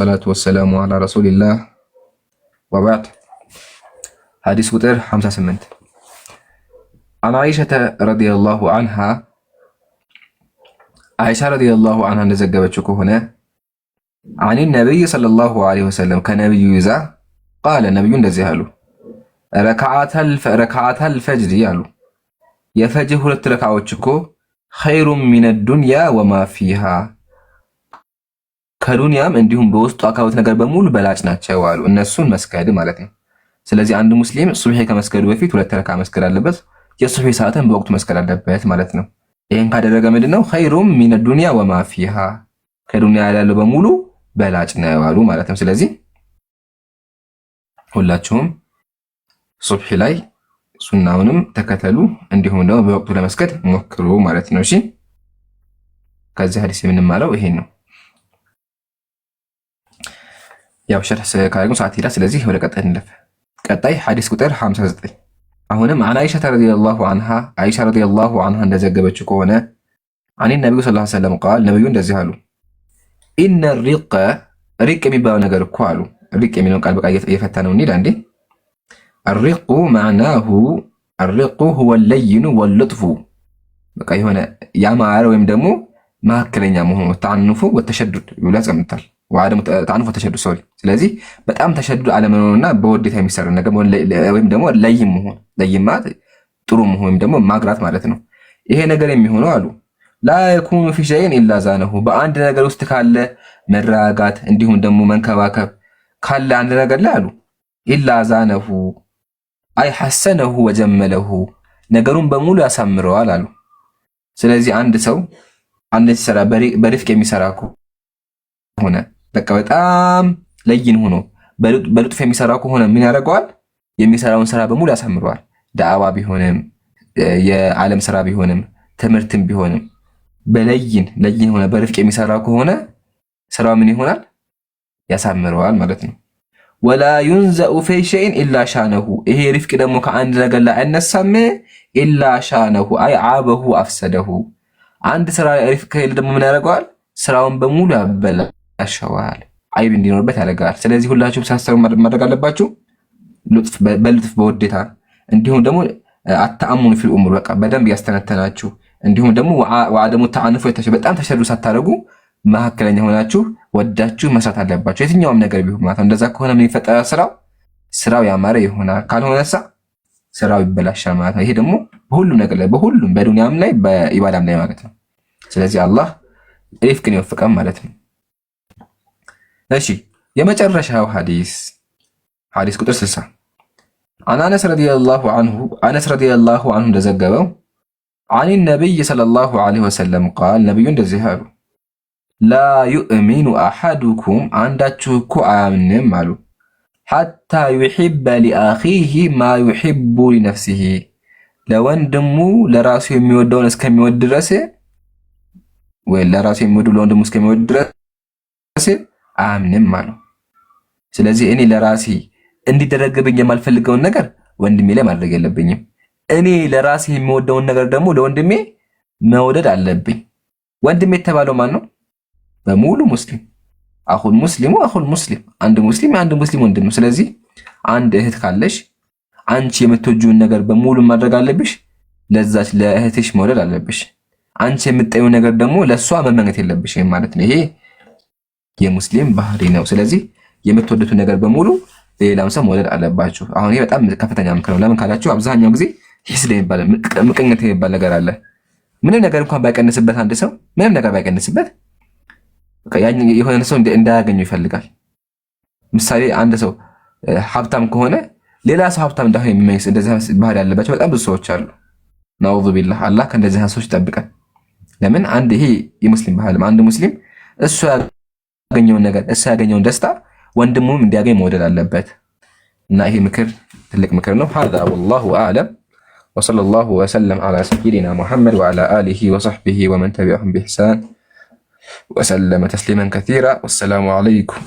والصلاة والسلام على رسول الله وبعد። ሐዲስ ቁጥር 58። عن عائشة رضي الله عنها፣ አይሻ رضي الله عنها እንደዘገበችው ከሆነ عن النبي صلى الله عليه وسلم፣ ከነቢዩ ይዛ قال፣ ነቢዩ እንደዚህ አሉ፣ ركعتا الفجر አሉ፣ የፈጅር ሁለት ረካዎች እኮ خير من الدنيا وما فيها፣ ከዱንያም እንዲሁም በውስጡ ካሉት ነገር በሙሉ በላጭ ናቸው አሉ። እነሱን መስገድ ማለት ነው። ስለዚህ አንድ ሙስሊም ሱብሒ ከመስገዱ በፊት ሁለት ረካ መስገድ አለበት። የሱብሒ ሰዓትን በወቅቱ መስገድ አለበት ማለት ነው። ይህን ካደረገ ምንድነው خير من الدنيا وما فيها፣ ከዱንያ ያለው በሙሉ በላጭ ነው አሉ ማለት ነው። ስለዚህ ሁላችሁም ሱብሒ ላይ ሱናውንም ተከተሉ፣ እንዲሁም ደግሞ በወቅቱ ለመስገድ ሞክሩ ማለት ነው። እሺ፣ ከዚህ ሀዲስ የምንማረው ይሄን ነው። ያው ሸርህ ካደረግን ሰዓት ሄዳ። ስለዚህ ወደ ቀጣይ እንለፍ። ቀጣይ ሐዲስ ቁጥር 59። አሁንም عن عائشة رضي الله عنها፣ አይሻ رضي الله عنها እንደዘገበችው ከሆነ عن النبي صلى الله عليه وسلم قال፣ ነቢዩ እንደዚህ አሉ፣ إن الرق፣ رق የሚባለው ነገር እኮ አሉ። رق የሚለውን ቃል በቃ እየፈታ ነው እንሂድ አንዴ። الرق معناه الرق هو اللين واللطف፣ በቃ የሆነ ያማረ ወይም ደግሞ መካከለኛ መሆኑ፣ التعنف والتشدد ብሎ ያስቀምጣል። تعنف تشدد፣ sorry። ስለዚህ በጣም تشدد አለመኖርና በውዴታ የሚሰራ ነገር ወይም ደግሞ لين መሆን፣ لين ማለት ጥሩ መሆን ወይም ደግሞ ማግራት ማለት ነው። ይሄ ነገር የሚሆነው አሉ لا يكون في شيء إلا زانه፣ በአንድ ነገር ውስጥ ካለ መረጋጋት እንዲሁም ደግሞ መንከባከብ ካለ አንድ ነገር ላይ አሉ إلا زانه أي حسنه وجمله፣ ነገሩን በሙሉ ያሳምረዋል አሉ። ስለዚህ አንድ ሰው አንድ ሲሰራ በ رفق የሚሰራ ከሆነ፣ በቃ በጣም لين ሆኖ በ لطف የሚሰራ ከሆነ ምን ያደርገዋል? የሚሰራውን ስራ በሙሉ ያሳምረዋል። ዳዕዋ ቢሆንም፣ የዓለም ስራ ቢሆንም፣ ትምህርትም ቢሆንም በ لين لين ሆነ በ رفق የሚሰራ ከሆነ ስራው ምን ይሆናል? ያሳምረዋል ማለት ነው። ولا ينزع في شيء إلا شانه፣ ይሄ رفق ደግሞ ከአንድ ነገር ላይ አይነሳም። إلا شانه أي عابه أفسده። አንድ ስራ رفق ከሌለ ደግሞ ምን ያደርገዋል? ስራውን በሙሉ ያበላሸዋል፣ አይብ እንዲኖርበት ያደርገዋል። ስለዚህ ሁላችሁም ሳሰሩ ማድረግ አለባችሁ በ لطف፣ በውዴታ፣ እንዲሁም ደግሞ التأمل في الأمور፣ በቃ በደንብ ያስተነተናችሁ፣ እንዲሁም ደግሞ وعدم التعنف፣ በጣም تشدد ሳታደርጉ መካከለኛ ሆናችሁ ወዳችሁ መስራት አለባችሁ። የትኛውም ነገር ቢሆን ማለት ነው። እንደዛ ከሆነ ምን ይፈጠራል? ስራው ያማረ ይሆናል። ካልሆነሳ ስራው ይበላሻል ማለት ነው። ይሄ ደግሞ በሁሉም ነገር ላይ፣ በሁሉም በዱንያም ላይ በኢባዳም ላይ ማለት ነው። ስለዚህ አላህ رفق ን ይወፍቀን ማለት ነው። እሺ፣ የመጨረሻው ሐዲስ፣ ሐዲስ ቁጥር 60። عن أنس رضي الله عنه፣ አነስ رضي الله عنه እንደዘገበው عن النبي صلى الله عليه وسلم قال፣ ነቢዩ እንደዚህ አሉ፣ لا يؤمن أحدكم፣ አንዳችሁ እኮ አያምንም አሉ፣ حتى يحب لأخيه ما يحب لنفسه፣ ለወንድሙ ለራሱ የሚወደውን እስከሚወድ ድረስ ወይ ለራሱ የሚወደው ለወንድሙ እስከሚወድ ድረስ አያምንም አሉ። ስለዚህ እኔ ለራሴ እንዲደረግብኝ የማልፈልገውን ነገር ወንድሜ ላይ ማድረግ የለብኝም። እኔ ለራሴ የሚወደውን ነገር ደግሞ ለወንድሜ መውደድ አለብኝ። ወንድሜ የተባለው ማን ነው? በሙሉ ሙስሊም፣ أخو المسلم أخو المسلم፣ አንድ ሙስሊም የአንድ ሙስሊም ወንድም ነው። ስለዚህ አንድ እህት ካለሽ አንቺ የምትወጂውን ነገር በሙሉ ማድረግ አለብሽ፣ ለዛች ለእህትሽ መውደድ አለብሽ። አንቺ የምትጠይው ነገር ደግሞ ለእሷ መመኘት የለብሽም ማለት ነው። ይሄ የሙስሊም ባህሪ ነው። ስለዚህ የምትወዱትን ነገር በሙሉ ሌላም ሰው መውደድ አለባችሁ። አሁን ይሄ በጣም ከፍተኛ ምክር ነው። ለምን ካላችሁ አብዛኛው ጊዜ حسد የሚባል፣ ምቀኝነት የሚባል ነገር አለ። ምንም ነገር እንኳን ባይቀንስበት፣ አንድ ሰው ምንም ነገር ባይቀንስበት የሆነ ሰው እንዳያገኘው ይፈልጋል። ምሳሌ አንድ ሰው ሀብታም ከሆነ ሌላ ሰው ሀብታም እንዳይሆን የሚመኝ፣ እንደዚህ ባህሪ ያለባቸው በጣም ብዙ ሰዎች አሉ። نعوذ بالله፣ አላህ ከእንደዚህ ሰዎች ይጠብቀን። ለምን አንድ ይሄ የሙስሊም ባህል፣ አንድ ሙስሊም እሱ ያገኘውን ነገር፣ እሱ ያገኘውን ደስታ ወንድሙም እንዲያገኝ መውደድ አለበት። እና ይሄ ምክር ትልቅ ምክር ነው። هذا والله أعلم وصلى الله وسلم على سيدنا محمد وعلى آله وصحبه ومن تبعهم بإحسان وسلم تسليما كثيرا والسلام عليكم.